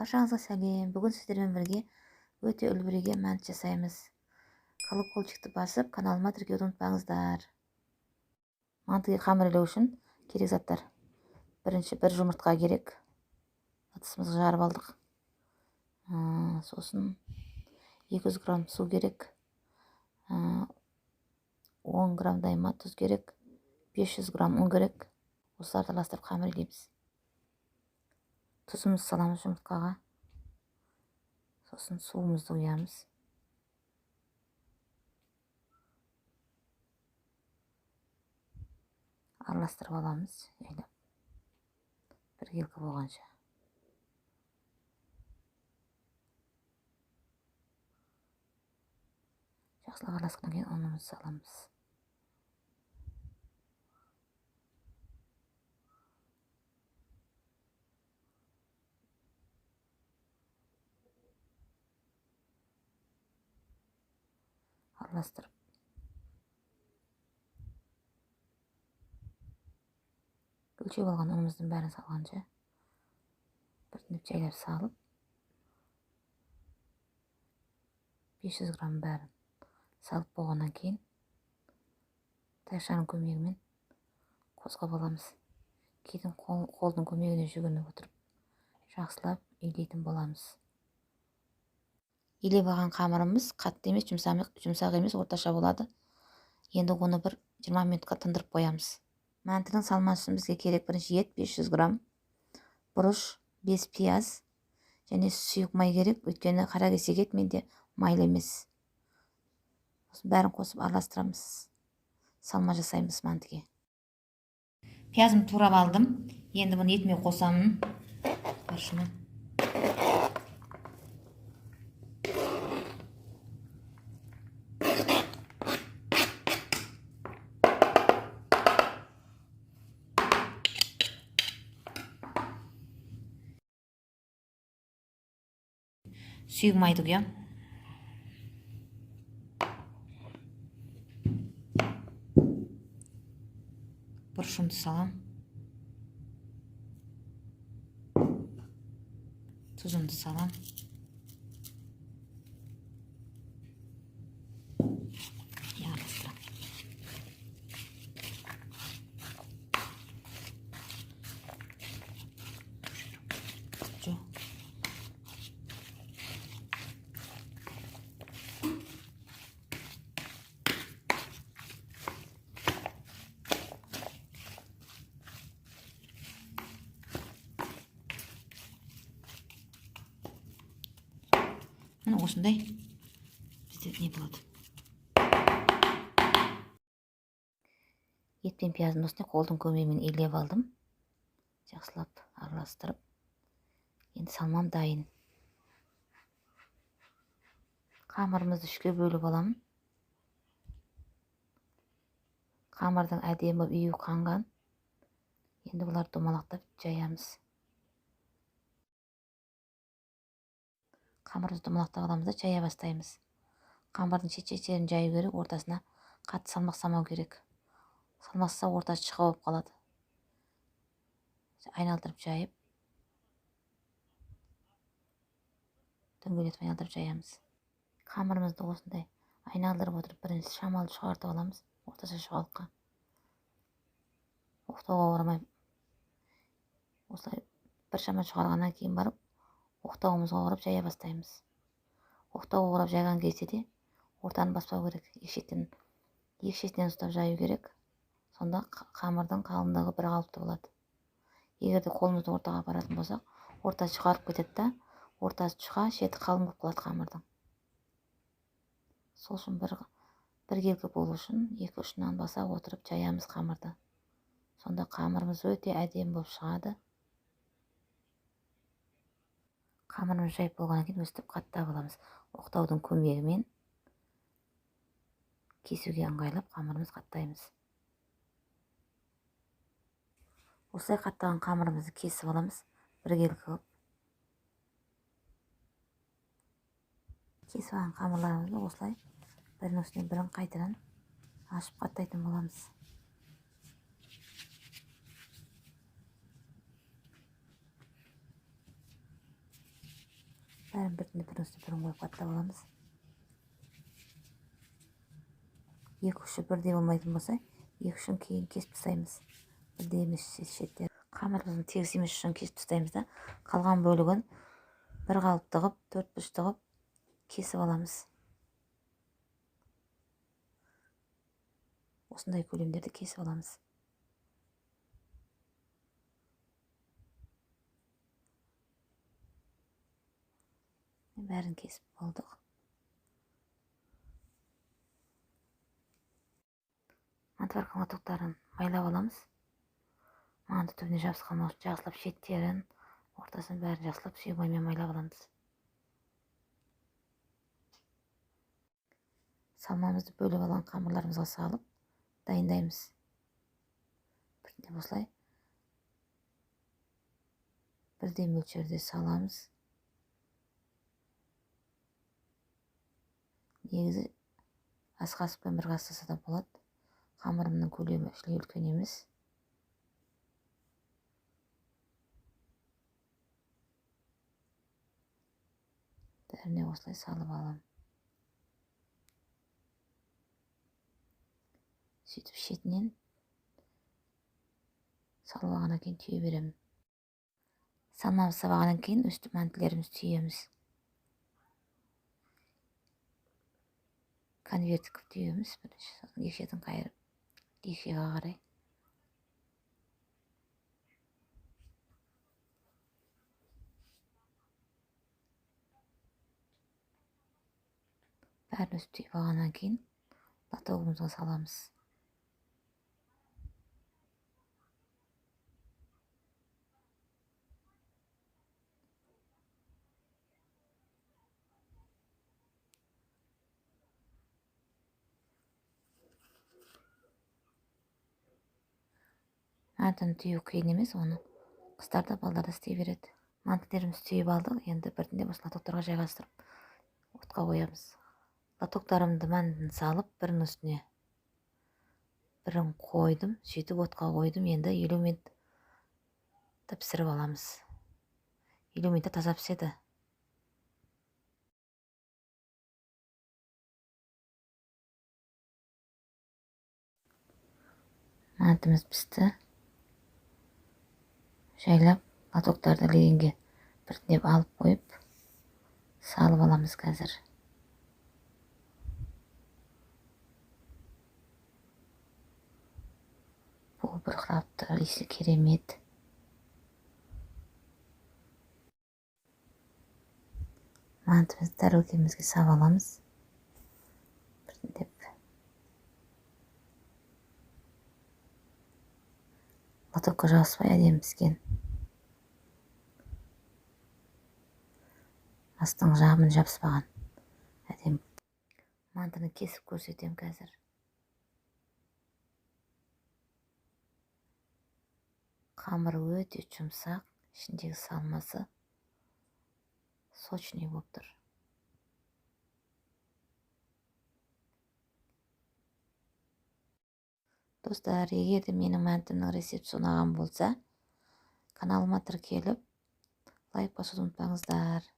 Баршаңызға сәлем. Бүгін сіздермен бірге өте үлбіреген мәнт жасаймыз. Колокольчикті басып, каналыма тіркеуді ұмытпаңыздар. Мантыға қамыр илеу үшін керек заттар. Бірінші бір жұмыртқа керек. Ыдысымызға жарып алдық. Сосын 200 грамм су керек. 10 граммдай ма тұз керек. 500 грамм ұн керек. Осыларды араластырып қамыр илейміз. Тұзымызды саламыз жұмыртқаға. Сосын суымызды құямыз. Араластырып аламыз, жайлап. Біркелкі болғанша. Жақсылап араласқаннан кейін ұнымызды саламыз. Араластырып өлшеп алған ұнымыздың бәрін салғанша біртіндеп жайлап салып 500 грамм бәрін салып болғаннан кейін таяқшаның көмегімен қозғап аламыз. Кейін қолдың көмегіне жүгініп отырып жақсылап илейтін боламыз. Илеп алған қамырымыз қатты емес, жұмсақ емес, орташа болады. Енді оны бір 20 минутқа тындырып қоямыз. Мантының салмасы үшін бізге керек бірінші ет 500 грамм, бұрыш 5 пияз және сұйық май керек, өйткені қара кесек ет менде майлы емес. Осының бәрін қосып араластырамыз. Салма жасаймыз мантыге. Пиязымды турап алдым. Енді бұны етіме қосамын. Бұрышыма. Сұйық майды құямын. Бұрышымды салам. Тұзымды салам. Араластырамын. Жоқ. Міне осындай бізде не болады. Ет пен пияздың осындай қолдың көмегімен илеп алдым. Жақсылап араластырып. Енді салмам дайын. Қамырымызды үшке бөліп аламын. Қамырдың әдемі үйі қанған. Енді бұларды домалақтап жаямыз. Қамырымызды домалақтап аламыз да жая бастаймыз. Қамырдың шет-шеттерін жаю керек, ортасына қатты салмақ салмау керек. Салмақса ортасы шыға болып қалады. Айналдырып жайып, дөңгелетіп айналдырып жаямыз. Қамырымызды осындай айналдырып отырып бірінші шамалы шығартып аламыз, орташа шығалыққа. Оқтауға орамай осылай біршама шығарғаннан кейін барып оқтауымызға орап жая бастаймыз. Оқтауға орап жайған кезде де ортаны баспау керек. Екі шетінен ұстап жаю керек. Сонда қамырдың қалыңдығы бір қалыпты болады. Егер де қолымызды ортаға апаратын болсақ, ортасы шығарып кетеді да, ортасы жұқа, шеті қалың болып қалады қамырдың. Сол үшін біркелкі болу үшін екі ұшынан баса отырып жаямыз қамырды. Сонда қамырымыз өте әдемі болып шығады. Қамырымыз жайып болғаннан кейін өстіп қаттап аламыз. Оқтаудың көмегімен кесуге ыңғайлап қамырымызды қаттаймыз. Осылай қаттаған қамырымызды кесіп аламыз біркелкі қылып. Кесіп алған қамырларымызды осылай бірінің үстіне бірін қайтадан ашып қаттайтын боламыз. Бәрін біртіндеп бірінің үстіне бірін қойып қаттап аламыз. Екі ұшы бірдей болмайтын болса, екі ұшын кейін кесіп тастаймыз. Бірдей емес шеттері. Қамырымыздың тегіс емес ұшын кесіп тастаймыз да, қалған бөлігін бір қалыпты қылып, төрт бұрышты қылып кесіп аламыз. Осындай көлемдерді кесіп аламыз. Бәрін кесіп болдық. Мантоварканың лотоктарын майлап аламыз. Манты түбіне жабысып қалмау үшін жақсылап шеттерін, ортасын бәрін жақсылап сүйек маймен майлап аламыз. Салмамызды бөліп алған қамырларымызға салып дайындаймыз. Біртіндеп осылай бірдей мөлшерде саламыз. Негізі ас қасықпен бір қасық салса да болады. Қамырымның көлемі үлкен емес. Бәріне осылай салып аламын. Сөйтіп шетінен салып алғаннан кейін түйе беремін. Салмамызды салып алғаннан кейін өстіп мантілерімізді түйеміз. Конверт қылып түйеміз бірінші, сосын екі шетін қайырып, екі жаққа қарай. Бәрін өстіп түйіп алғаннан кейін лотогымызға саламыз. Мантыны түю қиын емес, оны қыздар да балдар да істей береді. Мантыларымызды түйіп алдық, енді біртіндеп осы лотоктарға жайғастырып отқа қоямыз. Лотоктарымды мантыны салып, бірінің үстіне бірін қойдым, сөйтіп отқа қойдым. Енді 50 минутта пісіріп аламыз. 50 минутта таза піседі. Мантымыз пісті. Жайлап лотоктарды легенге біртіндеп алып қойып салып аламыз қазір. Бұл бұрқырап тұр, иісі керемет. Мантымызды тәрелкемізге салып аламыз біртіндеп. Лотокқа жабыспай әдемі піскен. Астың жағымен жабыспаған. Әдемі. Мантыны кесіп көрсетемін қазір. Қамыры өте жұмсақ, ішіндегі салмасы сочный болып тұр. Достар, егер де менің мантымның рецептісі ұнаған болса, каналыма тіркеліп, лайк басуды ұмытпаңыздар.